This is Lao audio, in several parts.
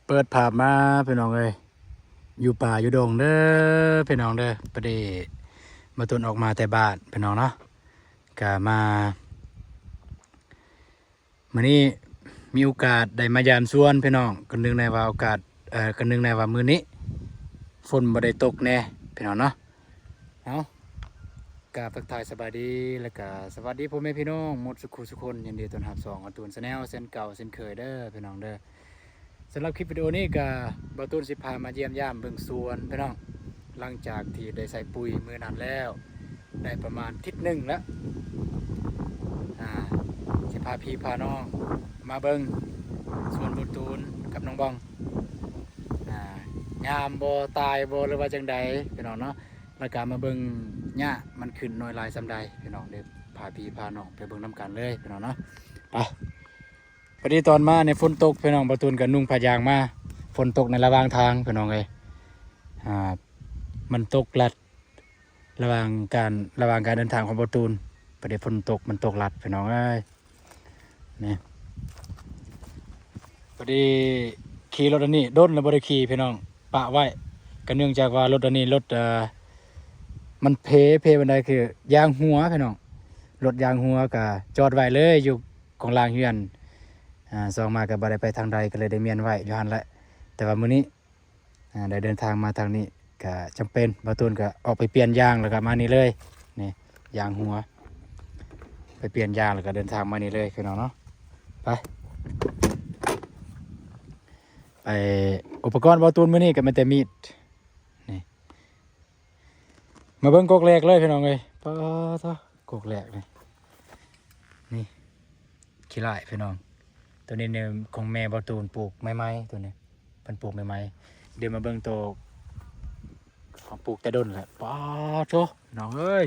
ເປີດພາບມາພີ່ນ້ອງເອີຍ ຢູ່ປ່າຢູ່ດົງເດີພີ່ນ້ອງເດີ. ພໍດີບ່າວຕູນອອກມາແຕ່ບ້ານພີ່ນ້ອງເນາະ ກະມາ ມື້ນີ້ມີໂອກາດໄດ້ມາຢາມສວນພີ່ນ້ອງ ກະເນື່ອງໃນວ່າໂອກາດ ເອີ ກະເນື່ອງໃນວ່າມື້ນີ້ຝົນບໍ່ໄດ້ຕົກແດ່ພີ່ນ້ອງເນາະ. ເອົາ ກາບທັກທາຍສະບາຍດີ ແລະກະສະຫວັດດີພໍ່ແມ່ພີ່ນ້ອງໝົດສຸຂູສຸຄົນ. ຍິນດີຕ້ອນຮັບຊ່ອງອາຕູນແຊນແນວເຊັ່ນເກົ່າເຊັ່ນເຄີຍເດີພີ່ນ້ອງເດີ. ສຳລັບຄລິບວິດີໂອນີ້ກະບ່າວຕູນຊິພາມາຢ້ຽມຢາມເບິ່ງສວນພີ່ນ້ອງ ຫຼັງຈາກທີ່ໄດ້ໃສ່ປຸຍມື້ນັ້ນແລ້ວ ໄດ້ປະມານທິດໜຶ່ງແລ້ວ ອ່າ ຊິພາພີ່ພານ້ອງມາເບິ່ງສວນບ່າວຕູນກັບນ້ອງບອງ ອ່າ ງາມບໍ່ ຕາຍບໍ່ ຫຼືວ່າຈັ່ງໃດພີ່ນ້ອງເນາະ. ແລ້ວກະມາເບິ່ງຫຍ້າມັນຂຶ້ນໜ້ອຍຫຼາຍສ່ຳໃດພີ່ນ້ອງເດີ. ພາພີ່ພານ້ອງໄປເບິ່ງນຳກັນເລີຍພີ່ນ້ອງເນາະ ໄປ. ພໍດີຕອນມານີ້ຝົນຕົກພີ່ນ້ອງ ບ່າວຕູນກະນຸ່ງຜ້າຢາງມາ ຝົນຕົກໃນລະຫວ່າງທາງພີ່ນ້ອງເອີຍ ອ່າ ມັນຕົກລັດ ລະຫວ່າງການ ລະຫວ່າງການເດີນທາງຂອງບ່າວຕູນ ພໍດີຝົນຕົກ ມັນຕົກລັດພີ່ນ້ອງເອີຍ. ນີ້ ພໍດີຂີ່ລົດອັນນີ້ດົນແລ້ວບໍ່ໄດ້ຂີ່ພີ່ນ້ອງ ປະໄວ້ ກະເນື່ອງຈາກວ່າລົດອັນນີ້ລົດ ເອີ ມັນເພ ເພປານໃດ ຄືຢາງຮົ່ວພີ່ນ້ອງ ລົດຢາງຮົ່ວ ກະຈອດໄວ້ເລີຍຢູ່ກອງລ່າງເຮືອນ. ອ່າ ສອງມາກະບໍ່ໄດ້ໄປທາງໃດ ກະເລີຍໄດ້ມ້ຽນໄວ້ຢູ່ຫັ້ນແຫຼະ. ແຕ່ວ່າມື້ນີ້ ອ່າ ໄດ້ເດີນທາງມາທາງນີ້ກະຈຳເປັນ ບ່າວຕູນກະອອກໄປປ່ຽນຢາງ ແລ້ວກະມານີ້ເລີຍ. ນີ້ຢາງຮົ່ວ ໄປປ່ຽນຢາງ ແລ້ວກະເດີນທາງມານີ້ເລີຍພີ່ນ້ອງເນາະ. ໄປ ໄປ ອຸປະກອນບ່າວຕູນມື້ນີ້ກະແມ່ນແຕ່ມີດ ນີ້ ມາເບິ່ງກົກແລກເລີຍພີ່ນ້ອງເອີຍ ປາໂທ້ ກົກແລກນີ້ ນີ້ ຂີ້ຫຼ້າຍພີ່ນ້ອງ. ໂຕນີ້ນີ້ຂອງແມ່ບ່າວຕູນປູກໃໝ່ໆ ໂຕນີ້ເພິ່ນປູກໃໝ່ໆ. ດຽວມາເບິ່ງໂຕຂອງປູກແຕ່ດົນແຫຼະ ປາໂທ້ ນ້ອງເອີຍ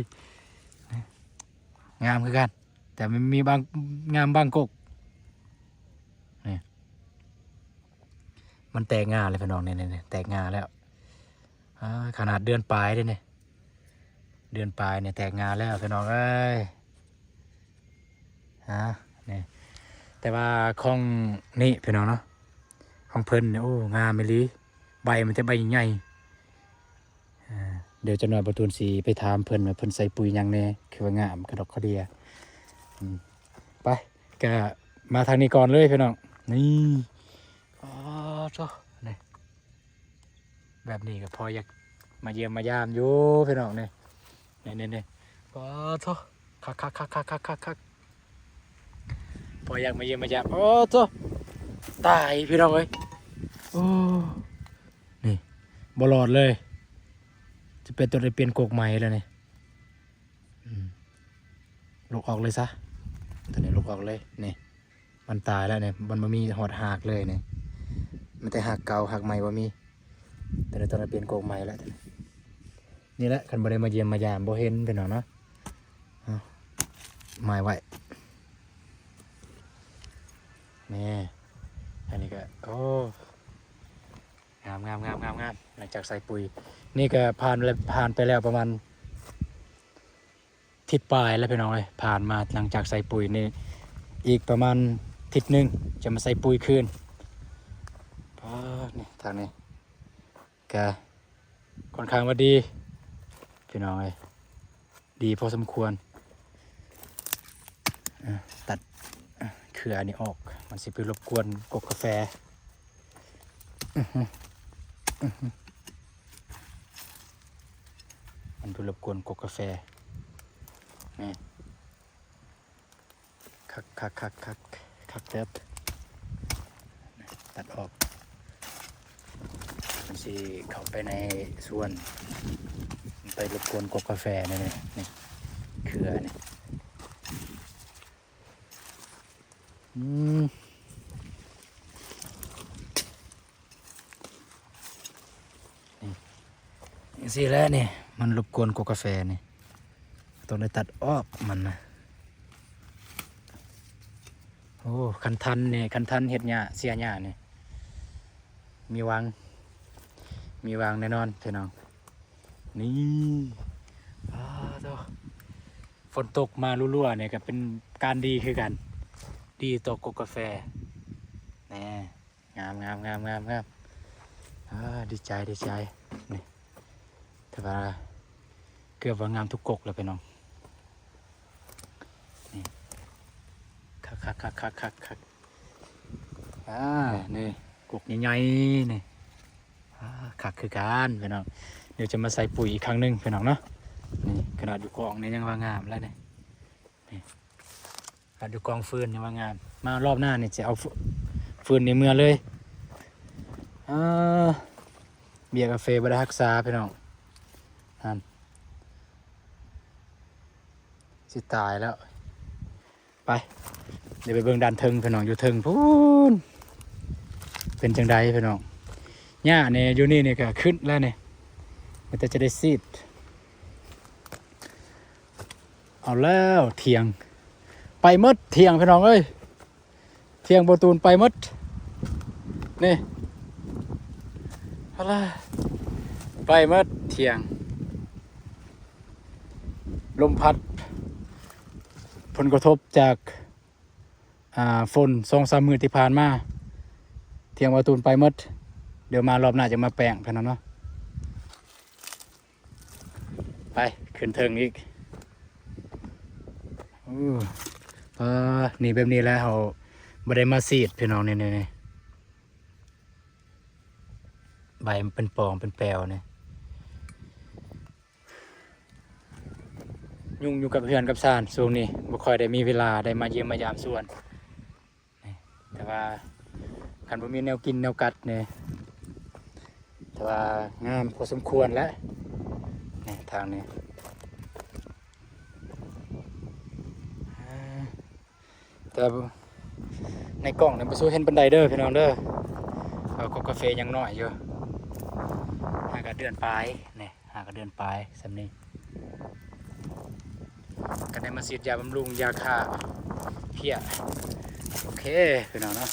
ງາມຄືກັນ ແຕ່ມັນມີບາງ ງາມບາງກົກ ນີ້ ມັນແຕກງ່າແລ້ວພີ່ນ້ອງ ນີ້ໆ ແຕກງ່າແລ້ວ. ອ່າ ຂະໜາດເດືອນປາຍເດ້ນີ້ ເດືອນປາຍນີ້ແຕກງ່າແລ້ວພີ່ນ້ອງເອີຍ. ອ່າ ນີ້ ແຕ່ວ່າຂອງນີ້ພີ່ນ້ອງເນາະ ຂອງເພິ່ນນີ້ ໂອ້ ງາມອີ່ຫຼີ ໃບມັນແຕ່ໃບໃຫຍ່. ອ່າ ດຽວຈັກໜ້ອຍບ່າວຕູນຊິໄປຖາມເພິ່ນວ່າເພິ່ນໃສ່ປຸຍຫຍັງແດ່ ຄືວ່າງາມກະດອກກະເດຍ. ອືມ ໄປ ກະມາທາງນີ້ກ່ອນເລີຍພີ່ນ້ອງ. ນີ້ ອໍ ໂທ້ ນີ້ ແບບນີ້ກະພໍຢາກມາຢ້ຽມມາຢາມຢູ່ພີ່ນ້ອງ ນີ້ ນີ້ໆໆ. ອໍ ໂທ້ ຄັກໆໆໆໆ ພໍຢາກມາຢ້ຽມມາຢາມ. ອໍ ໂທ້ ຕາຍພີ່ນ້ອງເອີຍ ໂອ້ ນີ້ ບໍ່ລອດເລີຍ ຈະເປັນ ຕ້ອງໄດ້ປ່ຽນກົກໃໝ່ແລ້ວນີ້. ອືມ ຫຼົກອອກເລີຍຊະ ໂຕນີ້ຫຼົກອອກເລີຍ ນີ້ ມັນຕາຍແລ້ວນີ້ ມັນບໍ່ມີຮອດຮາກເລີຍນີ້ ມີແຕ່ຮາກເກົ່າ ຮາກໃໝ່ບໍ່ມີ. ໂຕນີ້ຕ້ອງໄດ້ປ່ຽນກົກໃໝ່ແລ້ວ ນີ້ແຫຼະ ຄັນບໍ່ໄດ້ມາຢ້ຽມມາຢາມບໍ່ເຫັນພີ່ນ້ອງເນາະ. ເອົາ ໝາຍໄວ້ ນີ້ ອັນນີ້ກະ ໂອ້ ງາມໆໆໆໆ ຫຼັງຈາກໃສ່ປຸຍ ນີ້ກະຜ່ານ ຜ່ານໄປແລ້ວປະມານທິດປາຍແລ້ວພີ່ນ້ອງເອີຍ ຜ່ານມາຫຼັງຈາກໃສ່ປຸຍນີ້ ອີກປະມານທິດໜຶ່ງຈະມາໃສ່ປຸຍຄືນ. ປາດ ນີ້ ທາງນີ້ກະຄ່ອນຂ້າງວ່າດີພີ່ນ້ອງເອີຍ ດີພໍສົມຄວນ. ເອີ ຕັດ ເອີ ເຄືອອັນນີ້ອອກ ມັນຊິໄປລົບກວນກົກກາແຟ ມັນໄປລົບກວນກົກກາແຟ ນີ້ ຄັກໆໆໆ ຄັກເຕີບ ຕັດອອກ ມັນຊິເຂົ້າໄປໃນສວນ ໄປລົບກວນກົກກາແຟນີ້ ນີ້ ເຄືອນີ້. ອືມ ນີ້ ຈັ່ງຊີ້ແຫຼະນີ້ ມັນລົບກວນກົກກາແຟນີ້ ຕ້ອງໄດ້ຕັດອອກມັນນະ. ໂອ້ ຄັນທັນນີ້ ຄັນທັນເຮັດຫຍ້າ ເສຍຫຍ້ານີ້ ມີຫວັງ ມີຫວັງແນ່ນອນພີ່ນ້ອງ. ນີ້ ອ້າໂທ້ ຝົນຕົກມາລົວໆນີ້ກະເປັນການດີຄືກັນ ດີຕໍ່ກົກກາແຟ ແນ່. ງາມໆໆໆໆ ອ່າ ດີໃຈ ດີໃຈ ນີ້ ແຕ່ວ່າເກືອບວ່າງາມທຸກກົກແລ້ວພີ່ນ້ອງ ນີ້ ຄັກໆໆໆໆ ອ່າ ນີ້ ກົກໃຫຍ່ໆ ນີ້ ອ່າ ຄັກຄືກັນພີ່ນ້ອງ ດຽວຈະມາໃສ່ປຸ໋ຍອີກຄັ້ງໜຶ່ງພີ່ນ້ອງເນາະ ນີ້ ຂະໜາດຢູ່ກອງນີ້ຍັງວ່າງາມແລ້ວນີ້ ນີ້ ຂະໜາດຢູ່ກອງຟືນຍັງວ່າງາມ ມາລອບໜ້ານີ້ຈະເອົາຟື-, ຟືນນີ້ເມືອເລີຍ ອ່າ ເບ້ຍກາເຟບໍ່ໄດ້ຮັກສາພີ່ນ້ອງ ຫັ້ນ ຊິຕາຍແລ້ວ ໄປ ດຽວໄປເບິ່ງດ້ານເທິງພີ່ນ້ອງ ຢູ່ເທິງພຸ້ນ ເປັນຈັ່ງໃດພີ່ນ້ອງ ຫຍ້ານີ້ຢູ່ນີ້ນີ້ກະຂຶ້ນແລ້ວນີ້ ມັນຈະໄດ້ຊີດ ເອົາແລ້ວ ຖຽງ ໄປໝົດຖຽງພີ່ນ້ອງເອີຍ ຖຽງບໍ່ຕູນໄປໝົດ ນີ້ ອາລາ ໄປໝົດຖຽງ ລົມພັດ ຜົນກະທົບຈາກ ອ່າ ຝົນສອງສາມມື້ທີ່ຜ່ານມາ ຖຽງບໍ່ຕູນໄປໝົດ ດຽວມາລອບໜ້າຈະມາແປງເພິ່ນເນາະ ໄປ ຂຶ້ນເທິງອີກ ໂອ້ ອ່າ ນີ້ແບບນີ້ແຫຼະ ເຮົາບໍ່ໄດ້ມາສີດພີ່ນ້ອງ ນີ້ ນີ້ ນີ້ ໃບມັນເປັນປອງເປັນແປວນີ້ ຫຍຸ້ງຢູ່ກັບເຮືອນກັບຊານ ຊ່ວງນີ້ບໍ່ຄ່ອຍໄດ້ມີເວລາໄດ້ມາຢ້ຽມມາຢາມສວນ ນີ້ ແຕ່ວ່າຄັນບໍ່ມີແນວກິນແນວກັດນີ້ ແຕ່ວ່າງາມພໍສົມຄວນແຫຼະ ນີ້ ທາງນີ້ ອ່າ ແຕ່ໃນກ້ອງນີ້ບໍ່ສູ້ເຫັນປານໃດເດີພີ່ນ້ອງເດີ ເອົາກົກກາເຟຍັງນ້ອຍຢູ່ ຫາກະເດືອນປາຍ ນີ້ ຫາກະເດືອນປາຍສ່ຳນີ້ ກະໄດ້ມາສີດຢາບຳລຸງຢາຂ້າເພຍ ໂອເຄພີ່ນ້ອງເນາະ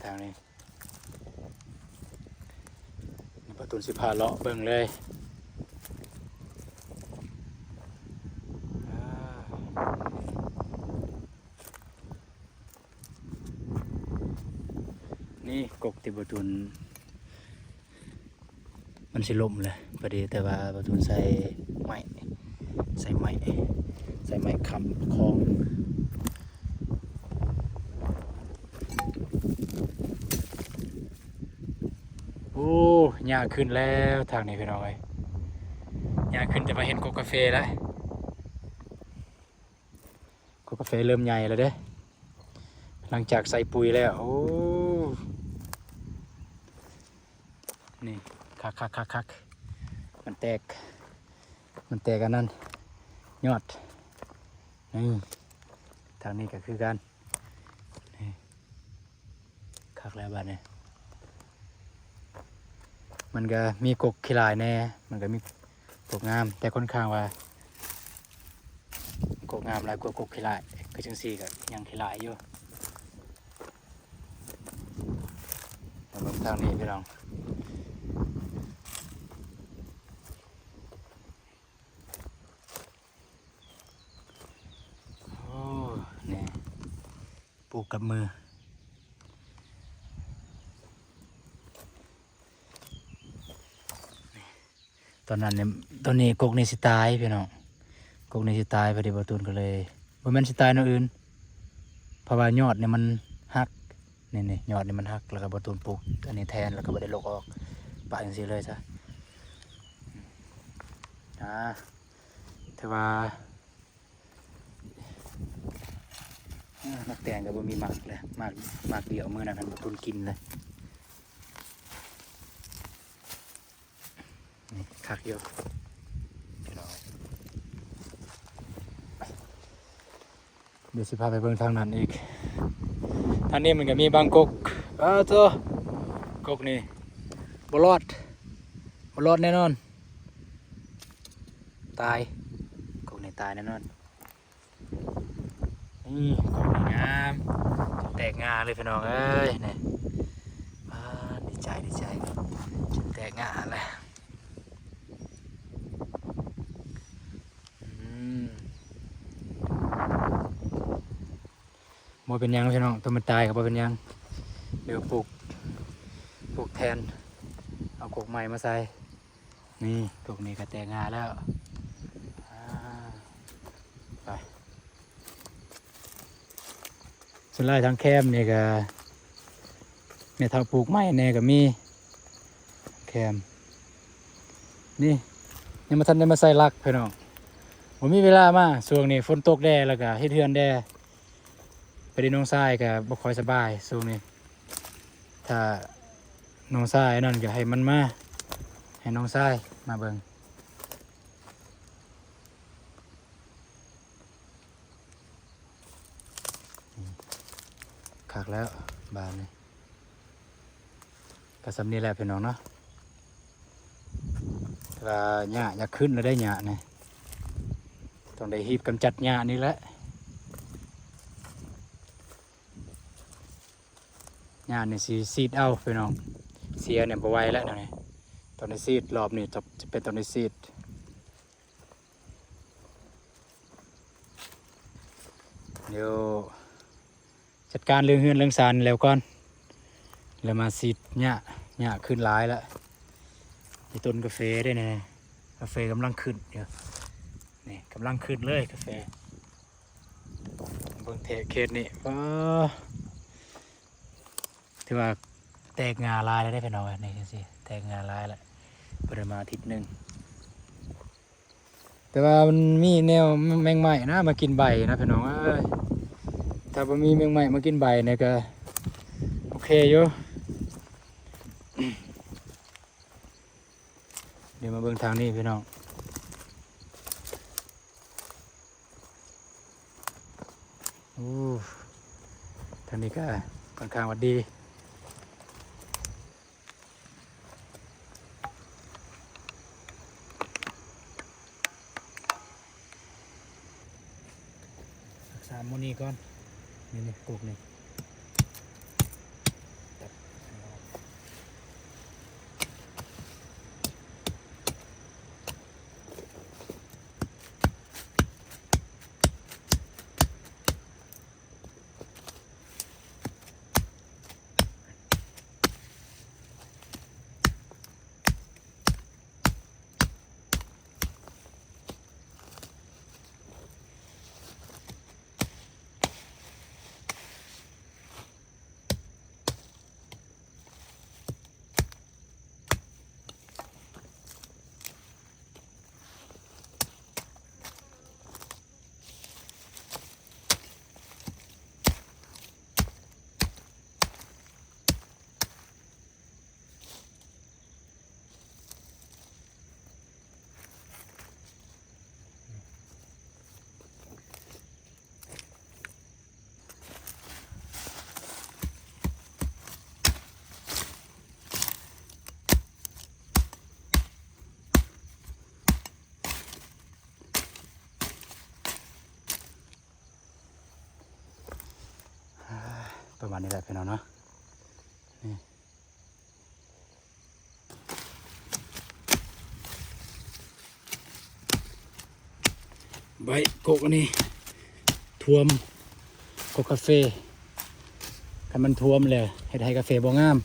ທາງນີ້ ປະຕູນຊິພາເລາະເບິ່ງເລີຍ ນີ້ກົກທີ່ປະຕູນ ມັນຊິລົ້ມແຫຼະ ພໍດີ ແຕ່ວ່າປະຕູນໃສ່ໄມ້ ໃສ່ໄມ້ ໃສ່ໄມ້ຄ້ຳປະຄອງ ໂອ້ ຫຍ້າຂຶ້ນແລ້ວທາງນີ້ພີ່ນ້ອງເອີຍ ຫຍ້າຂຶ້ນ ແຕ່ວ່າເຫັນກົກກາເຟແລ້ວ ກົກກາເຟເລີ່ມໃຫຍ່ແລ້ວເດ້ ຫຼັງຈາກໃສ່ປຸ໋ຍແລ້ວ ໂອ້ ນີ້ ຄັກໆໆໆ ມັນແຕກ ມັນແຕກອັນນັ້ນ ຍອດ ນີ້ ທາງນີ້ກະຄືກັນ ນີ້ ຄັກແລ້ວບາດນີ້ ມັນກະມີກົກຂີ້ຫຼ້າຍແດ່ ມັນກະມີກົກງາມ ແຕ່ຂ້ອນຂ້າງວ່າ ກົກງາມຫຼາຍກວ່າກົກຂີ້ຫຼ້າຍ ຄືຈັ່ງຊີ້ກະຍັງຂີ້ຫຼ້າຍຢູ່ ມາເບິ່ງທາງນີ້ພີ່ນ້ອງ ໂອ້ ນີ້ ປູກກັບມື ຕອນນັ້ນນີ້ ຕອນນີ້ກົກນີ້ຊິຕາຍພີ່ນ້ອງ ກົກນີ້ຊິຕາຍ ພໍດີບ່າວຕູນກໍເລີຍ ບໍ່ແມ່ນຊິຕາຍແນວອື່ນ ເພາະວ່າຍອດນີ້ມັນຫັກ ນີ້ໆ ຍອດນີ້ມັນຫັກ ແລ້ວກໍບ່າວຕູນປູກອັນນີ້ແທນ ແລ້ວກໍບໍ່ໄດ້ລົກອອກ ປະຈັ່ງຊີ້ເລີຍຊະ ອ່າ ຖືວ່າ ອ່າ ໝາກແຕງກໍບໍ່ມີໝາກແລ້ວ ໝາກ ໝາກດຽວມື້ນັ້ນຫັ້ນ ບ່າວຕູນກິນເລີຍ ນີ້ຄັກຢູ່ພີ່ນ້ອງ ດຽວຊິພາໄປເບິ່ງທາງນັ້ນອີກ ທາງນີ້ມັນກໍມີບາງກົກ ອ້າໂທ້ ກົກນີ້ບໍ່ລອດ ບໍ່ລອດແນ່ນອນ ຕາຍ ກົກນີ້ຕາຍແນ່ນອນ ນີ້ ກົກນີ້ງາມ ແຕກງ່າເລີຍພີ່ນ້ອງເອີຍ ນີ້ ປາດ ດີໃຈ ດີໃຈ ຈົນແຕກງ່າແລ້ວ ອືມ ບໍ່ເປັນຫຍັງພີ່ນ້ອງ ໂຕມັນຕາຍກໍບໍ່ເປັນຫຍັງ ດຽວປູກ ປູກແທນ ເອົາກົກໃໝ່ມາໃສ່. ນີ້ ກົກນີ້ກໍແຕກງ່າແລ້ວ ອ່າ ໄປ. ສ່ວນຫຼາຍທາງແຄມນີ້ກໍແມ່ເຖົ້າປູກໃໝ່ແດ່ກໍມີ ແຄມນີ້ ຍັງບໍ່ທັນໄດ້ມາໃສ່ຫຼັກພີ່ນ້ອງ ບໍ່ມີເວລາມາ ຊ່ວງນີ້ຝົນຕົກແດ່ ແລ້ວກໍເຮັດເຮືອນແດ່ ໄປເລີຍ ນ້ອງຊາຍກໍບໍ່ຄ່ອຍສະບາຍຊ່ວງນີ້ ຖ້ານ້ອງຊາຍນັ້ນກໍໃຫ້ມັນມາ ໃຫ້ນ້ອງຊາຍມາເບິ່ງ. ຄັກແລ້ວບາດນີ້ ກໍສ່ຳນີ້ແຫຼະພີ່ນ້ອງເນາະ ແຕ່ວ່າຫຍ້າຢາກຂຶ້ນແລ້ວເດ້ ຫຍ້ານີ້ ຕ້ອງໄດ້ຮີບກຳຈັດຫຍ້ານີ້ແຫຼະ ຫຍ້ານີ້ຊິສີດເອົາພີ່ນ້ອງ ເສຍນີ້ບໍ່ໄຫວແລ້ວແນວນີ້ ຕ້ອງໄດ້ສີດ ລອບນີ້ຈະເປັນຕ້ອງໄດ້ສີດ. ດຽວຈັດການເລື່ອງເຮືອນເລື່ອງຊານແລ້ວກ່ອນ ແລ້ວມາສີດຫຍ້າ ຫຍ້າຂຶ້ນຫຼາຍລະ ນີ້ຕົ້ນກາເຟເດ້ນີ້ ກາເຟກຳລັງຂຶ້ນຢູ່ ນີ້ກຳລັງຂຶ້ນເລີຍກາເຟ ເບິ່ງແທ້ເຂດນີ້ ວ້າ ຖືວ່າແຕກງ່າຫຼາຍແລ້ວເດ້ພີ່ນ້ອງເອີຍ ນີ້ຈັ່ງຊີ້ ແຕກງ່າຫຼາຍແລ້ວ ບໍ່ໄດ້ມາອາທິດໜຶ່ງ ແຕ່ວ່າມັນມີແນວແມງໄມ້ນະມາກິນໃບນະພີ່ນ້ອງເອີຍ ຖ້າບໍ່ມີແມງໄມ້ມາກິນໃບນີ້ກໍໂອເຄຢູ່. ດຽວມາເບິ່ງທາງນີ້ພີ່ນ້ອງ ໂອ້ ທາງນີ້ກໍຂ້ອນຂ້າງວ່າດີ ຮັກສາໝູ່ນີ້ກ່ອນ ນີ້ໆ ກົກນີ້ ປະມານນີ້ແຫຼະພີ່ນ້ອງເນາະ ນີ້ ໃບກົກອັນນີ້ຖ້ວມ ກົກກາເຟ ຄັນມັນຖ້ວມແລ້ວເຮັດໃຫ້ກາເຟບໍ່ງາມ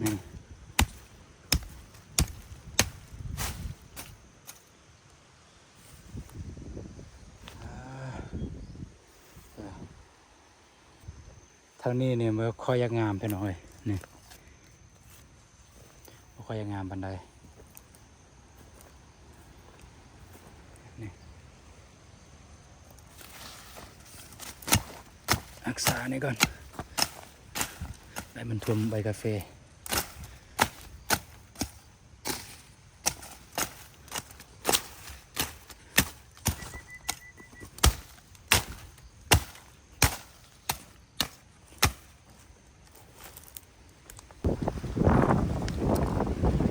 ນີ້. ທາງນີ້ນີ້ບໍ່ຄ່ອຍຢາກງາມພີ່ນ້ອງເອີຍ ນີ້ ບໍ່ຄ່ອຍຢາກງາມປານໃດ ນີ້ ຮັກສານີ້ກ່ອນ ໃຫ້ມັນຖ້ວມໃບກາເຟ.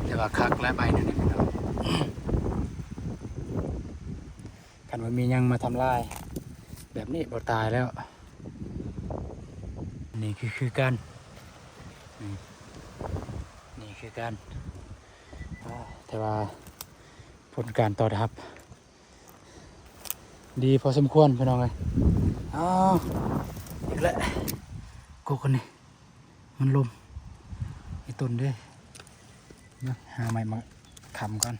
ແຕ່ວ່າຄັກແລ້ວໃບນັ້ນນະພີ່ນ້ອງ ຄັນວ່າມີຫຍັງມາທຳລາຍແບບນີ້ບໍ່ຕາຍແລ້ວ. ນີ້ຄື ຄືກັນ ນີ້ ນີ້ຄືກັນ ແຕ່ວ່າຜົນການຕອບຮັບ ດີພໍສົມຄວນພີ່ນ້ອງເອີຍ. ອ້າວ ອີກແລ້ວ ກົກອັນນີ້ ມັນລົ້ມ ໄອ້ຕົ້ນເດ້. ນະ ຫາໄມ້ມາຄ້ຳກ່ອນ.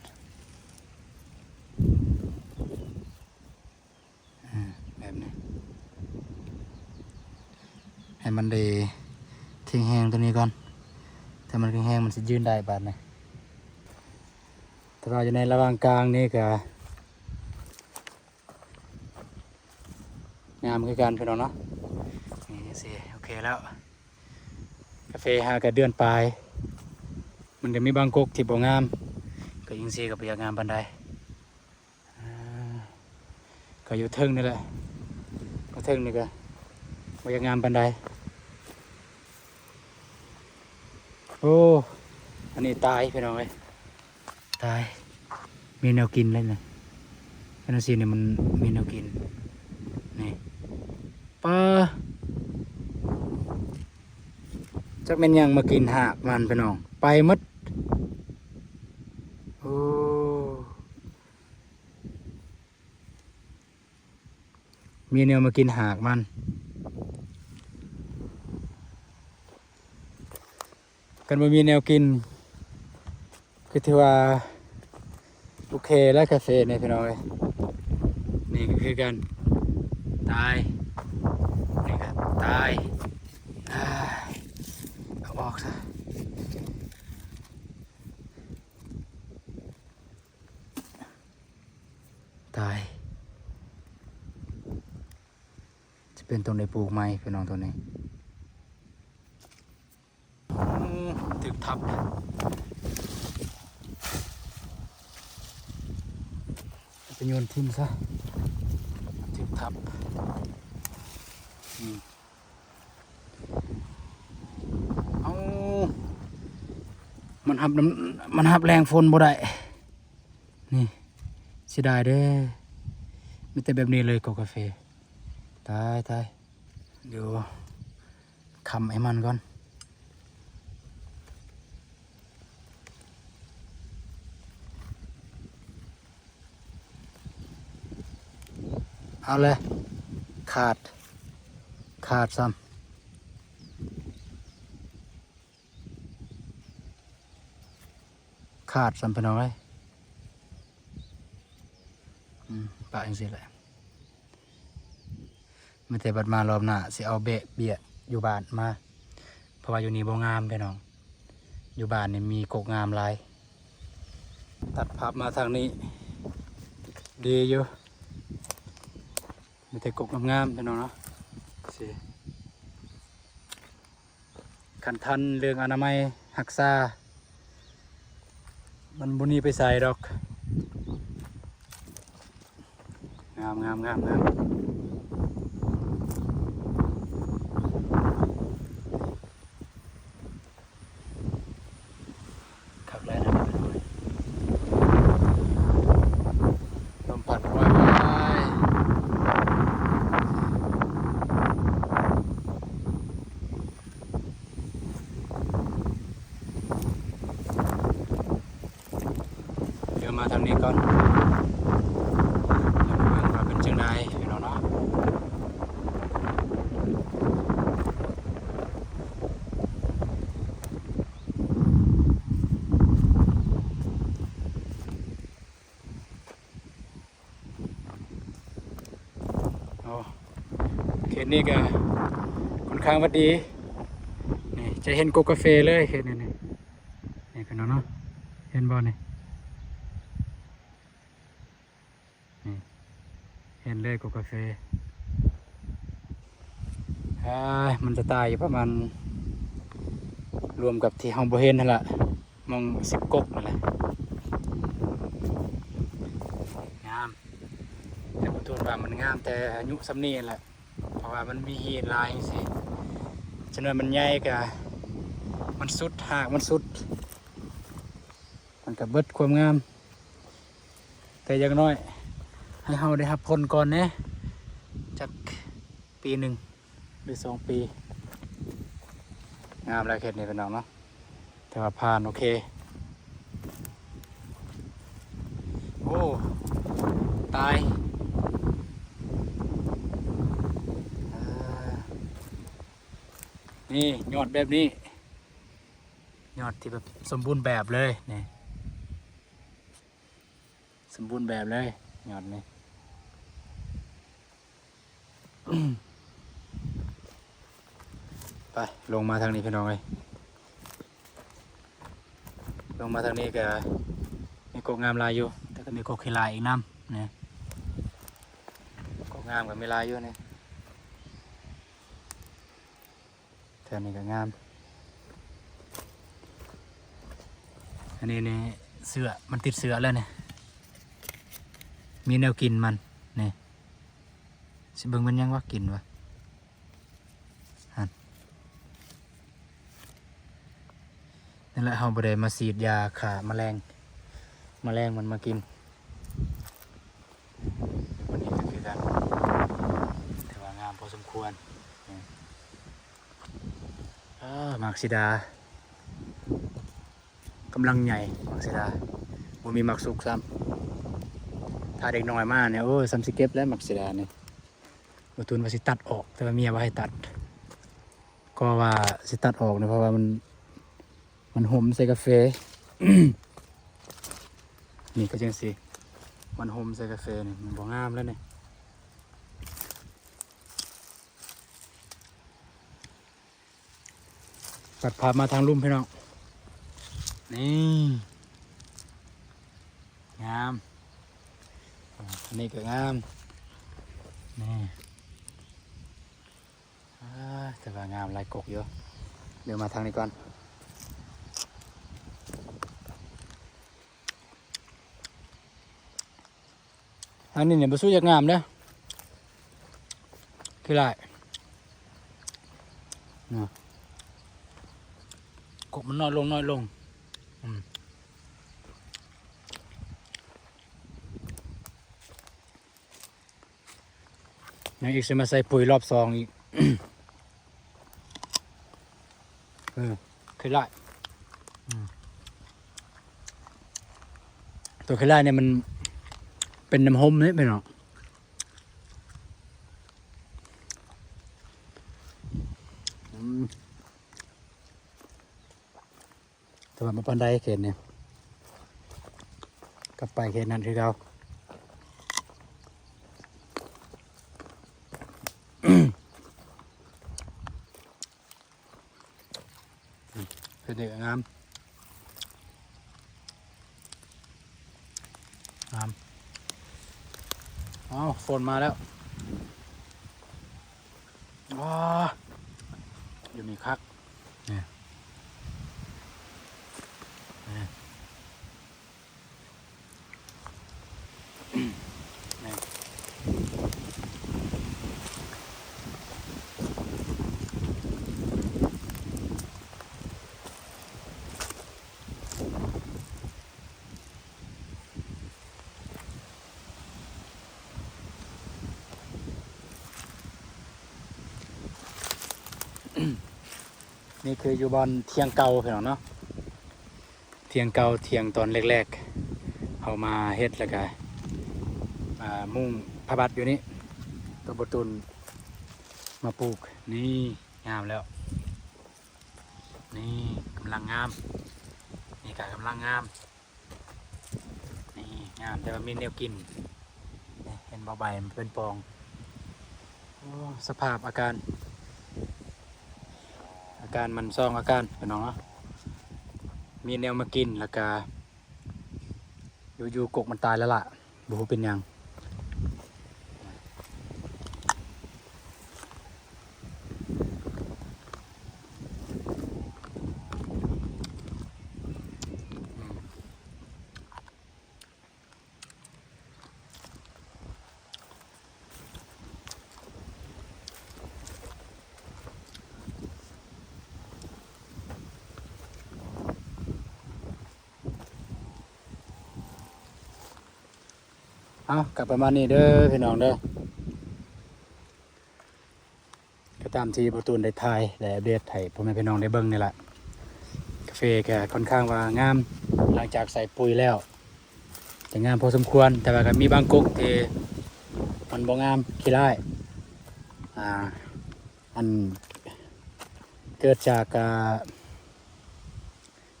ອືມ ແບບນີ້ ໃຫ້ມັນໄດ້ແຂງແຮງຕົວນີ້ກ່ອນ. ຖ້າມັນແຂງແຮງ ມັນຊິຢືນໄດ້ບາດນີ້. ແຕ່ວ່າຢູ່ໃນລະຫວ່າງກາງນີ້ກະງາມຄືກັນພີ່ນ້ອງເນາະ. ນີ້ ໂອເຄແລ້ວ. ກາເຟຫາກະເດືອນປາຍ ມັນກະມີບາງກົກທີ່ບໍ່ງາມ ກະຈັ່ງຊີ້ກະບໍ່ຢາກງາມປານໃດ. ອ່າ ກະຢູ່ເທິງນີ້ແຫຼະ ຢູ່ເທິງນີ້ກະບໍ່ຢາກງາມປານໃດ. ໂອ້ ອັນນີ້ຕາຍພີ່ນ້ອງເອີຍ ຕາຍ. ມີແນວກິນເລີຍນະ ອັນນັ້ນຊີ້ນີ້ ມັນມີແນວກິນ ນີ້ ປາ ຈັກແມ່ນຫຍັງມາກິນຮາກມັນພີ່ນ້ອງ ໄປໝົດ. ໂອ້ ມີແນວມາກິນຮາກມັນ. ຄັນບໍ່ມີແນວກິນ ຄືຖືວ່າໂອເຄແລ້ວ ກາເຟນີ້ພີ່ນ້ອງເອີຍ. ນີ້ກະຄືກັນ ຕາຍ ນີ້ກະຕາຍ. ອາ ເອົາອອກຊະ. ຕາຍ ຈະເປັນຕ້ອງໄດ້ປູກໃໝ່ພີ່ນ້ອງ ໂຕນີ້. ອືມ ຖືກທັບ ໄປໂຍນຖິ້ມຊະ ຖືກທັບ. ອືມ ເອົາ ມັນຮັບນ້ຳ ມັນຮັບແຮງຝົນບໍ່ໄດ້. ນີ້ ເສຍດາຍເດ້ ມີແຕ່ແບບນີ້ເລີຍ ກົກກາເຟ. ຕາຍ ຕາຍ ດຽວຄ້ຳໃຫ້ມັນກ່ອນ. ເອົາແຫຼະ ຂາດ ຂາດຊ້ຳ ຂາດຊ້ຳພີ່ນ້ອງເອີຍ. ອືມ ປະຈັ່ງຊີ້ແຫຼະ. ມີແຕ່ບັດມາລອບໜ້າຊິເອົາແບະເບ້ຍຢູ່ບ້ານມາ ເພາະວ່າຢູ່ນີ້ບໍ່ງາມພີ່ນ້ອງ ຢູ່ບ້ານນີ້ມີກົກງາມຫຼາຍ. ຕັດພາບມາທາງນີ້ ດີຢູ່ ມີແຕ່ກົກງາມໆ ພີ່ນ້ອງເນາະ. ຄັນທັນເລື່ອງອະນາໄມຮັກສາ ມັນບໍ່ໜີໄປໃສດອກ. ງາມໆໆໆ ຄັກຫຼາຍນະ ລົມພັດໂວຍວາຍ. ດຽວມາທາງນີ້ກ່ອນ ເບິ່ງວ່າເປັນຈັ່ງໃດພີ່ນ້ອງເນາະ. ໂອ້ ເຂດນີ້ກະຄ່ອນຂ້າງວ່າດີ ນີ້ຈະເຫັນກົກກາເຟເລີຍເຂດນີ້ ນີ້ ນີ້ພີ່ນ້ອງເນາະ ເຫັນບໍ່ນີ້ ນີ້ ເຫັນເລີຍກົກກາເຟ. ເອີ ມັນຈະຕາຍຢູ່ປະມານ ລວມກັບທີ່ເຮົາບໍ່ເຫັນຫັ້ນລະ ໝ່ອງສິບກົກນັ້ນແຫຼະ. ງາມ ແຕ່ບໍ່ທູດວ່າມັນງາມແຕ່ອາຍຸສ່ຳນີ້ແຫຼະ ເພາະວ່າມັນມີຫີນຫຼາຍຈັ່ງຊີ້ ຈະໜ່ວຍມັນໃຫຍ່ກະ ມັນສຸດ ຮາກມັນສຸດ ມັນກະເບິດຄວາມງາມ. ແຕ່ຢ່າງໜ້ອຍໃຫ້ເຮົາໄດ້ຮັບຜົນກ່ອນແດ່ ຈັກປີໜຶ່ງ ຫຼື ສອງປີ. ງາມແລ້ວເຂດນີ້ພີ່ນ້ອງເນາະ ຖືວ່າຜ່ານ ໂອເຄ. ໂອ້ ຕາຍ ນີ້ຍອດແບບນີ້ ຍອດທີ່ແບບສົມບູນແບບເລີຍນີ້ ສົມບູນແບບເລີຍຍອດນີ້. ໄປ ລົງມາທາງນີ້ພີ່ນ້ອງເອີຍ ລົງມາທາງນີ້ກະມີກົກງາມຫຼາຍຢູ່ ແຕ່ກະມີກົກຂີ້ຫຼ້າອີກນຳນີ້ ກົກງາມກະມີຫຼາຍຢູ່ນີ້. ແຖວນີ້ກະງາມ ອັນນີ້ນີ້ເຊື້ອ ມັນຕິດເຊື້ອແລ້ວນີ້ ມີແນວກິນມັນນີ້ ຊິເບິ່ງມັນຍັງວະ ກິນວະຫັ້ນ. ນັ້ນແຫຼະ ເຮົາບໍ່ໄດ້ມາສີດຢາຂ້າມະແລງ ມະແລງມັນມາກິນ. ອັນນີ້ກະຄືກັນ ຖືວ່າງາມພໍສົມຄວນ. ອາ ໝາກສີດາກຳລັງໃຫຍ່ ໝາກສີດາ ບໍ່ມີໝາກສຸກຊ້ຳ. ຖ້າເດັກນ້ອຍມານີ້ ໂອ້ຍ ສ່ຳຊິເກັບແລ້ວໝາກສີດານີ້. ບໍ່ຕູນວ່າຊິຕັດອອກ ແຕ່ວ່າເມຍບໍ່ໃຫ້ຕັດ ກໍວ່າຊິຕັດອອກນີ້ ເພາະວ່າມັນ ມັນຫົມໃສ່ກາເຟ ນີ້ກະຈັ່ງຊີ້ ມັນຫົມໃສ່ກາເຟນີ້ ມັນບໍ່ງາມແລ້ວນີ້. ຕັດພາບມາທາງລຸ່ມພີ່ນ້ອງ ນີ້ງາມ ອັນນີ້ກະງາມນີ້. ອາ ແຕ່ວ່າງາມຫຼາຍກົກຢູ່ ດຽວມາທາງນີ້ກ່ອນ. ທາງນີ້ນີ້ບໍ່ສູ້ຢາກງາມເດ້ ຂີ້ຫຼ້ານະ ກົກມັນນ້ອຍລົງ ນ້ອຍລົງ ອືມ. ຍັງອີກ ຊິມາໃສ່ປຸ໋ຍລອບສອງອີກ ເອີ ຂີ້ຫຼ້ານ ອືມ ໂຕຂີ້ຫຼ້ານນີ້ມັນເປັນນ້ຳຫົມເດ້ພີ່ນ້ອງ ອືມ. ແຕ່ວ່າບໍ່ປານໃດເຂດນີ້ ກັບໄປເຂດນັ້ນຄືເກົ່າ. ເຂດນີ້ກະງາມ ງາມ. ເອົ້າ ຝົນມາແລ້ວ. ວ້າ ຢູ່ນີ້ຄັກ ນີ້ ນີ້ ນີ້. ນີ້ຄືຢູ່ບ່ອນຖຽງເກົ່າພີ່ນ້ອງເນາະ ຖຽງເກົ່າ ຖຽງຕອນແລກໆ ເຮົາມາເຮັດ ແລ້ວກະ ອາ ມຸງຜ້າບັດຢູ່ນີ້ ໂຕບໍ່ຕູນມາປູກ ນີ້ງາມແລ້ວ ນີ້ກຳລັງງາມ ນີ້ກະກຳລັງງາມ. ນີ້ງາມ ແຕ່ວ່າມີແນວກິນ ນີ້ເຫັນບໍ່ ໃບມັນເປັນປ່ອງ. ໂອ້ ສະພາບອາການ ອາການມັນສອງອາການພີ່ນ້ອງເນາະ ມີແນວມາກິນ ແລ້ວກະຢູ່ໆ ກົກມັນຕາຍແລ້ວລະ ບໍ່ຮູ້ເປັນຫຍັງ. ເອົາ ກະປະມານນີ້ເດີພີ່ນ້ອງເດີ ກະຕາມທີ່ບໍ່ຕູນໄດ້ຖ່າຍ ແລະ ອັບເດດໃຫ້ພໍ່ແມ່ພີ່ນ້ອງໄດ້ເບິ່ງນີ້ລະ ກາເຟກະຄ່ອນຂ້າງວ່າງາມ ຫຼັງຈາກໃສ່ປຸ໋ຍແລ້ວ ຈະງາມພໍສົມຄວນ ແຕ່ວ່າກະມີບາງກົກທີ່ມັນບໍ່ງາມ ຂີ້ຮ້າຍ ອາ ອັນ ເກີດຈາກ ອ່າ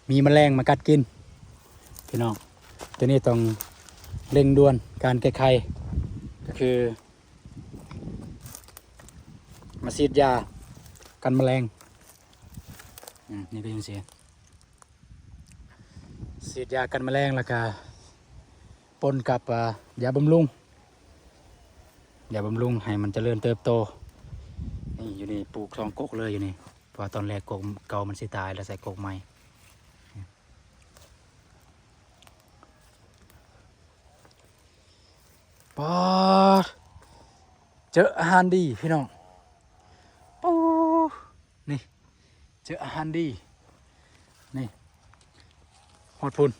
ມີແມະແລງມາກັດກິນພີ່ນ້ອງ. ໂຕນີ້ຕ້ອງເລັ່ງດ່ວນການແກ້ໄຂ ກໍຄື ມາສີດຢາກັນແມະແລງ. ອືມ ນີ້ກໍຍັງເສຍ ສີດຢາກັນແມະແລງ ແລ້ວກະປົນກັບ ອ່າ ຢາບຳລຸງ ຢາບຳລຸງໃຫ້ມັນຈະເລີນເຕີບໂຕ. ນີ້ ຢູ່ນີ້ປູກສອງກົກເລີຍຢູ່ນີ້ ເພາະວ່າຕອນແລກກົກເກົ່າມັນຊິຕາຍ ແລ້ວໃສ່ກົກໃໝ່. ປາດ ເຈີອາຫານດີພີ່ນ້ອງ. ໂອ້ ນີ້ ເຈີອາຫານດີ ນີ້ ຮອດພຸ້ນ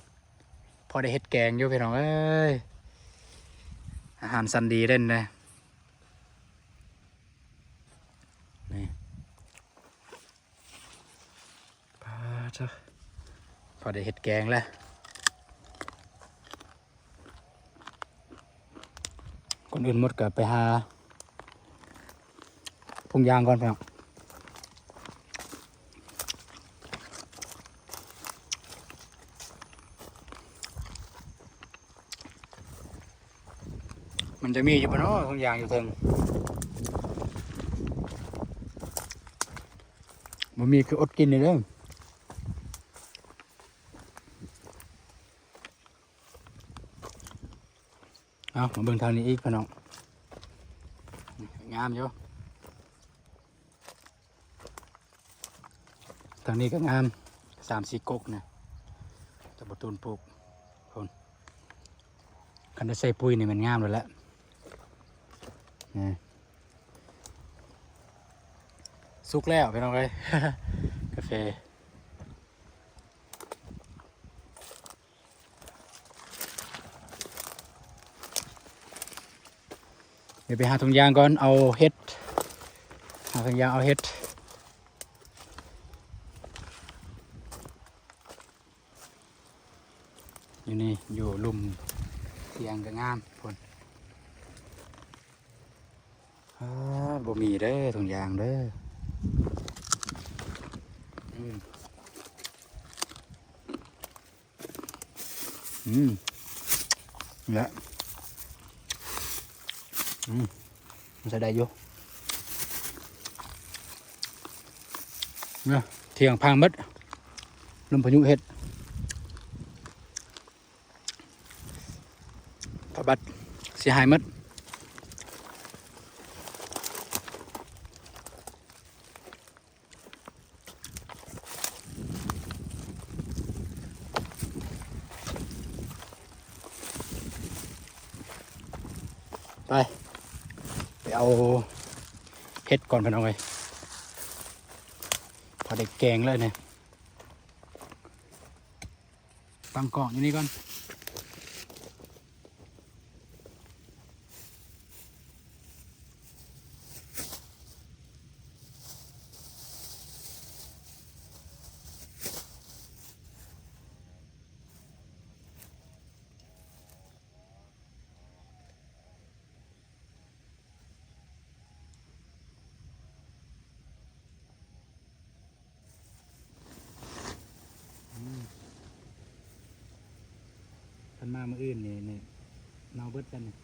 ພໍໄດ້ເຮັດແກງຢູ່ພີ່ນ້ອງເອີຍ. ອາຫານຊັ້ນດີເດ້ນເດ້ ນີ້ ປາດ ພໍໄດ້ເຮັດແກງແລ້ວ. ກ່ອນອື່ນໝົດກໍໄປຫາທຸງຢາງກ່ອນພີ່ນ້ອງ. ມັນຈະມີຢູ່ບໍ່ເນາະ ທຸງຢາງຢູ່ເທິງ? ບໍ່ມີຄືອົດກິນນີ້ເດີ້. ເອົາ ມາເບິ່ງທາງນີ້ອີກພີ່ນ້ອງ ງາມຢູ່. ທາງນີ້ກໍງາມ ສາມສີ່ກົກນະ ຕະບໍ່ຕູນປູກພຸ້ນ. ຄັນໄດ້ໃສ່ປຸ໋ຍນີ້ແມ່ນງາມໂລດແຫຼະ. ນີ້ ສຸກແລ້ວພີ່ນ້ອງເອີຍ ກາເຟ. ດຽວໄປຫາຖົງຢາງກ່ອນ ເອົາເຫັດ ຫາຖົງຢາງເອົາເຫັດ. ຢູ່ນີ້ ຢູ່ລຸ່ມທຽງກໍງາມພຸ້ນ. ອາ ບໍ່ມີເດີ້ ຖົງຢາງເດີ້. ອືມ ອືມ ແລະ ອືມ ມັນໃຊ້ໄດ້ຢູ່. ເນາະ ທຽງພັງໝົດ ລົມພາຍຸເຮັດ. ຜ້າບັດເສຍຫາຍໝົດ. ໄປ ໄປເອົາເຫັດກ່ອນ ພີ່ນ້ອງເອີຍ ພໍໄດ້ແກງເລີຍນີ້. ຕັ້ງກ້ອງຢູ່ນີ້ກ່ອນ. ອືມ ຄັນມາມື້ອື່ນນີ້ ນີ້ເນົ່າເບິດຊັ້ນນີ້.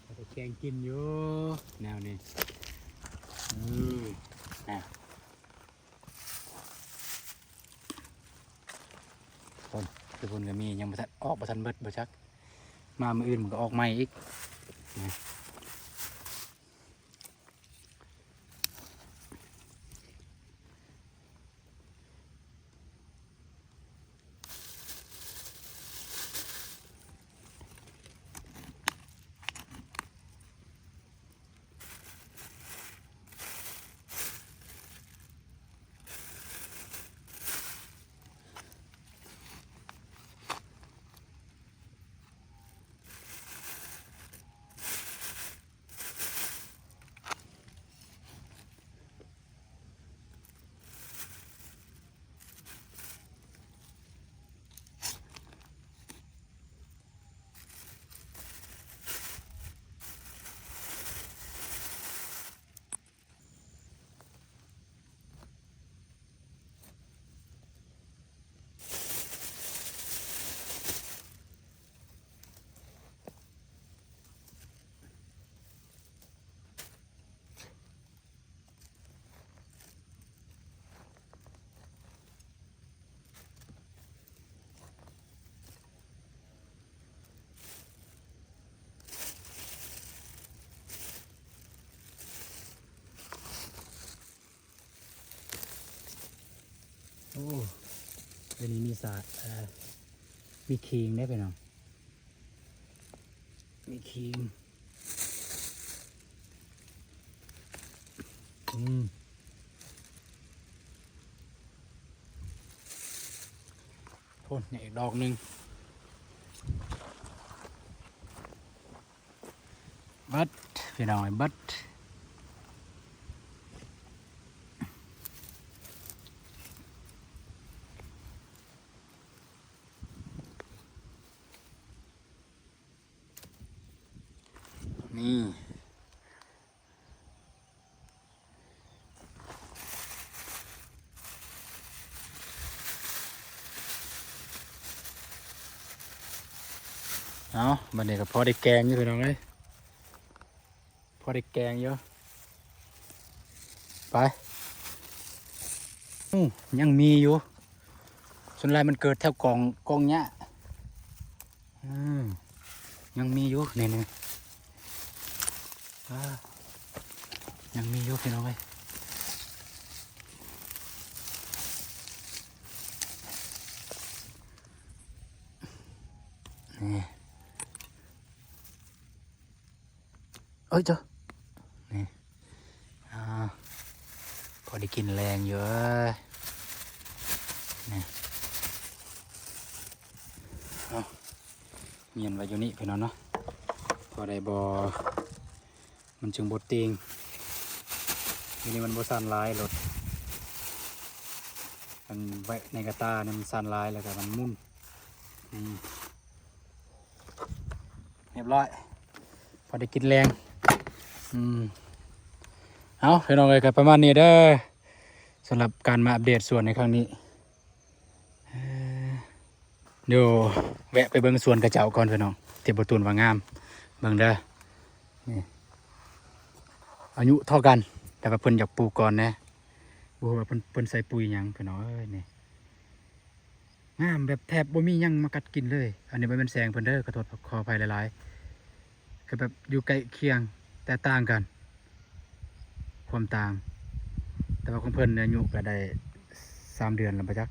ເອົາໄປແກງກິນຢູ່ແນວນີ້. ເອີ ນະ ພຸ້ນ ຢູ່ພຸ້ນກໍມີ ຍັງບໍ່ທັນ ອອກບໍ່ທັນເບິດບໍ່ຈັກ. ມາມື້ອື່ນມັນກໍອອກໃໝ່ອີກນະ. ໂອ້ ອັນນີ້ມີສາ ເອີ ມີຄີງເດ້ພີ່ນ້ອງ ມີຄີງ. ອືມ ໂອ້ ນີ້ອີກດອກໜຶ່ງ. ເບິດ ພີ່ນ້ອງເອີຍ ເບິດ. ນີ້ ເອົາ ບັດນີ້ກໍພໍໄດ້ແກງຢູ່ພີ່ນ້ອງເອີຍ ພໍໄດ້ແກງຢູ່ ໄປ. ອື ຍັງມີຢູ່ ສ່ວນຫຼາຍມັນເກີດແຖວກອງ ກອງຫຍ້າ. ອືມ ຍັງມີຢູ່ ນີ້ໆ ອາ ຍັງມີຢູ່ພີ່ນ້ອງເອີຍ ນີ້ ເອີຍ ເຈົ້າ ນີ້ ອາ ພໍໄດ້ກິນແລງຢູ່ເອີຍ ນີ້ ເອົາ ມ້ຽນໄວ້ຢູ່ນີ້ພີ່ນ້ອງເນາະ ພໍໄດ້ບໍ່ ມັນຈຶ່ງບໍ່ຕິງ ຢູ່ນີ້ມັນບໍ່ສັ່ນຫຼາຍ ລົດ ອັນໄວ້ໃນກະຕ່ານີ້ມັນສັ່ນຫຼາຍ ແລ້ວກໍມັນໝຸ່ນ ນີ້ ຮຽບຮ້ອຍ ພໍໄດ້ກິນແລງ ອືມ ເອົາ ພີ່ນ້ອງເອີຍ ກໍປະມານນີ້ເດີ ສຳລັບການມາອັບເດດສວນໃນຄັ້ງນີ້ ເອີ ດຽວແວະໄປເບິ່ງສວນເຂົາເຈົ້າກ່ອນພີ່ນ້ອງ ທີ່ບໍ່ຕູນວ່າງາມ ເບິ່ງເດີ ນີ້ ອາຍຸເທົ່າກັນ ແຕ່ວ່າເພິ່ນຢາກປູກກ່ອນແດ່ ບໍ່ຮູ້ວ່າເພິ່ນ ເພິ່ນໃສ່ປຸຍຫຍັງພີ່ນ້ອງເອີຍ ນີ້ ງາມແບບແທບບໍ່ມີຫຍັງມາກັດກິນເລີຍ. ອັນນີ້ບໍ່ແມ່ນແສງເພິ່ນເດີ ຂໍໂທດ ຂໍອະໄພຫຼາຍໆ. ກໍແບບຢູ່ໃກ້ຄຽງແຕ່ຕ່າງກັນ ຄວາມຕ່າງ. ແຕ່ວ່າຂອງເພິ່ນອາຍຸກໍໄດ້ສາມເດືອນແລ້ວບໍ່ຈັກ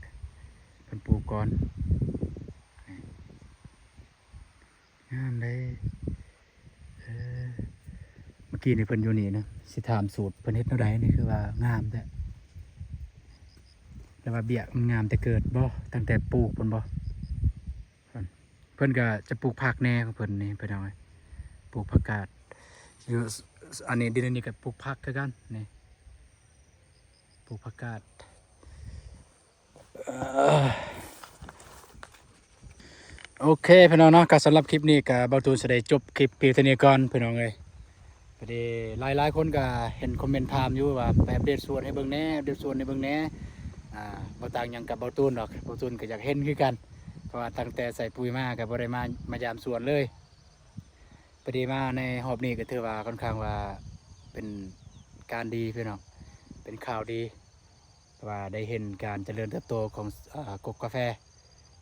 ເພິ່ນປູກກ່ອນ. ງາມເດ້. ເອີ ເມື່ອກີ້ນີ້ເພິ່ນຢູ່ນີ້ນະ ຊິຖາມສູດເພິ່ນເຮັດແນວໃດນີ້ ຄືວ່າງາມແທ້. ແຕ່ວ່າເບ້ຍມັນງາມແຕ່ເກີດບໍ່ ຕັ້ງແຕ່ປູກພຸ້ນບໍ່? ເພິ່ນ ເພິ່ນກໍຈະປູກຜັກແດ່ຂອງເພິ່ນນີ້ ພີ່ນ້ອງເອີຍ ປູກຜັກກາດ. ຢູ່ ອັນນີ້ ດິນອັນນີ້ກໍປູກຜັກຄືກັນ ນີ້ ປູກຜັກກາດ. ໂອເຄ ພີ່ນ້ອງເນາະ ກໍສຳລັບຄລິບນີ້ກໍບ່າວຕູນຊິໄດ້ຈົບຄລິບພຽງເທົ່ານີ້ກ່ອນ ພີ່ນ້ອງເອີຍ. ພໍດີຫຼາຍໆຄົນກໍເຫັນຄອມເມັນຖາມຢູ່ວ່າ ໄປອັບເດດສວນໃຫ້ເບິ່ງແດ່ ອັບເດດສວນໃຫ້ເບິ່ງແດ່. ອ່າ ບໍ່ຕ່າງຫຍັງກັບບ່າວຕູນດອກ ບ່າວຕູນກໍຢາກເຫັນຄືກັນ ເພາະວ່າຕັ້ງແຕ່ໃສ່ປຸຍມາກໍບໍ່ໄດ້ມາ ມາຢາມສວນເລີຍ. ພໍດີມາໃນຮອບນີ້ກໍຖືວ່າຄ່ອນຂ້າງວ່າເປັນການດີ ພີ່ນ້ອງ ເປັນຂ່າວດີ. ເພາະວ່າໄດ້ເຫັນການຈະເລີນເຕີບໂຕຂອງ ເອີ ກົກກາແຟ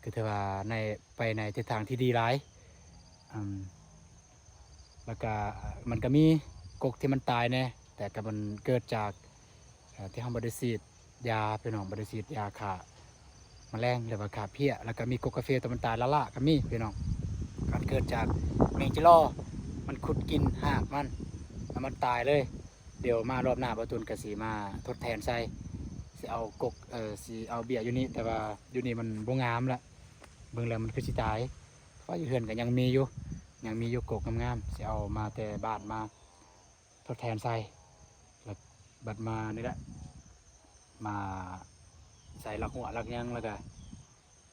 ກໍຖືວ່າໃນ ໄປໃນທິດທາງທີ່ດີຫຼາຍ. ອາ ແລ້ວກະມັນກະມີກົກທີ່ມັນຕາຍແດ່ ແຕ່ກະມັນເກີດຈາກ ເອີ່ ທີ່ເຮົາບໍ່ໄດ້ສີດຢາ ພີ່ນ້ອງ ບໍ່ໄດ້ສີດຢາຂ້າມະແລງ ຫຼືວ່າຂ້າເພຍ ແລ້ວກະມີກົກກາເຟຕົວມັນຕາຍລ້າໆກະມີ ພີ່ນ້ອງ. ມັນເກີດຈາກແມງຈີລໍ່ ມັນຂຸດກິນຮາກມັນ ແລ້ວມັນຕາຍເລີຍ. ດຽວມາລອບໜ້າ ບ່າວຕູນກະຊິມາທົດແທນໃສ່ ຊິເອົາກົກ ເອີ່ ຊິເອົາເບ້ຍຢູ່ນີ້ ແຕ່ວ່າຢູ່ນີ້ມັນບໍ່ງາມລະ ເບິ່ງແລ້ວມັນຄືຊິຕາຍ. ເພາະຢູ່ເຮືອນກະຍັງມີຢູ່ ຍັງມີຢູ່ກົກງາມໆ ຊິເອົາມາແຕ່ບ້ານມາ ທົດແທນໃສ່ ແລ້ວບັດມານີ້ແຫຼະ ມາໃສ່ຫຼັກຫົວຫຼັກຫຍັງ ແລ້ວກະ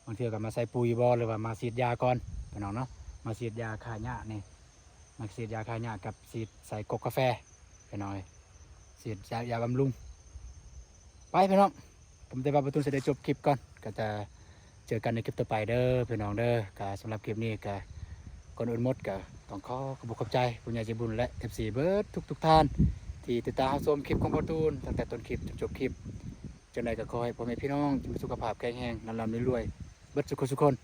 ບາງເທື່ອກະມາໃສ່ປຸ໋ຍບໍ່ ຫຼືວ່າມາສີດຢາກ່ອນ ພີ່ນ້ອງເນາະ. ມາສີດຢາຂ້າຫຍ້ານີ້ ມາສີດຢາຂ້າຫຍ້າກັບສີດໃສ່ກົກກາແຟ ພີ່ນ້ອງເອີຍ ສີດຢາ ຢາບຳລຸງ. ໄປພີ່ນ້ອງ ຜົມແຕ່ວ່າບ່າວຕູນຊິໄດ້ຈົບຄລິບກ່ອນ ກະຈະເຈີກັນໃນຄລິບຕໍ່ໄປເດີພີ່ນ້ອງເດີ. ກະສຳລັບຄລິບນີ້ກະ ກ່ອນອື່ນໝົດກະຕ້ອງຂໍຂອບອົກຂອບໃຈຜູ້ໃຫຍ່ໃຈບຸນ ແລະ ເອັຟຊີ ເບິດທຸກໆທ່ານ ທີ່ຕິດຕາມຮັບຊົມຄລິບຂອງບ່າວຕູນຕັ້ງແຕ່ຕົ້ນຄລິບຈົນຈົບຄລິບ. ຈັ່ງໃດກະຂໍໃຫ້ພໍ່ແມ່ພີ່ນ້ອງຈົ່ງມີສຸຂະພາບແຂງແຮງ ລ່ຳໆລວຍໆ ເບິດສູ່ຄົນສູ່ຄົນ.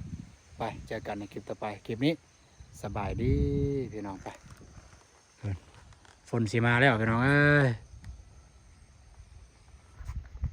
ໄປເຈີກັນໃນຄລິບຕໍ່ໄປ ຄລິບນີ້ສະບາຍດີພີ່ນ້ອງ. ໄປ ຝົນຊິມາແລ້ວພີ່ນ້ອງເອີຍ.